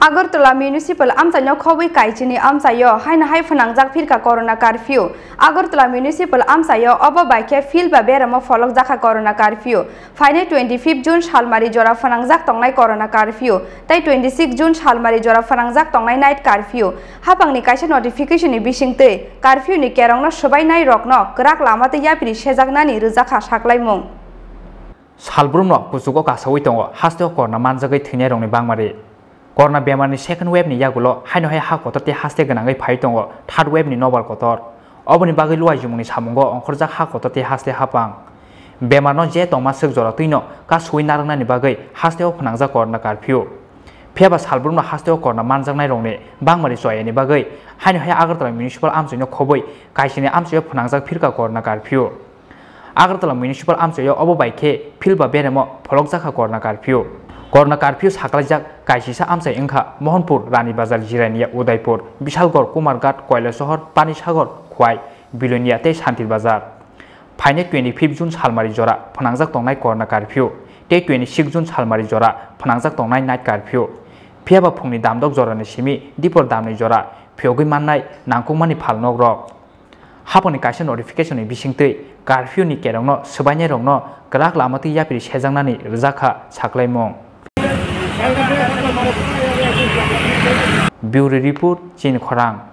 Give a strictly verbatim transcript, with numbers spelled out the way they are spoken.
Agartala Municipal amchaino khobwi kaichini amchaio haino hai phwnangjak phirkha Corona Curfew. Agartala Municipal amchaio obo bai khe field ba beramo pholokjakha Corona Curfew. Phainai twenty fifth June salmari jora phwnangjak tongnai Corona Curfew tei twenty six June salmari jora phwnangjak tongnai Night Curfew. Haphangni kaisa notification ni bisingtwi curfew ni kerongno swbainai rokno kwrak lama twi yapri sejaknani rwjakha saklaimung. Salbrumno kuchugo kasaui tongo hasteo Corona manjagwi thwinairokni bangmari. Corona bemarni second wave ni yagulo haino hai ha kotor tei haste gwnangwi phai tongo third wave ni nokbar kotor. Oboni bagwi luaijumungni samungo ongkhorjak ha kotor tei haste hapang. Bemarno je tongma swk jora twino kasui narwknani bagwi hasteo phwnangjak Corona Curfew. Phiyaba salbrumno hasteo Corona manjaknairokni bangmari choyani bagwi haino hai Agartala Municipal amchaino khobwi kaisini amchaio phwnangjak phirkha Corona Curfew. Agartala Municipal amchaio obo bai khe field ba beremo pholokjakha Corona Curfew. Corona Curfew saklaijak kaisisa amchai wngkha Mohanpur, Rani Bazar, Jirania, Udaipur, Bishalgarh, Kumarghat, Kailasahar, Panisagar, Khwai, Bilonia tei Shantir Bazar. Phainai twenty fifth June salmari jora phwnangjak tongnai Corona Curfew tei twenty six June salmari jora phwnangjak tongnai Night Curfew. Phiyaba phungni damdok jorani simi dipor damni jora phiyogwi mannai nangkukmani phalnokrok. Haphangni kaisa notification ni bisingtwi curfew ni kerongno swbainairokno kwrak lama twi yapri sejaknani rwjakha saklaimung. Bureau Report, Chini Khorang.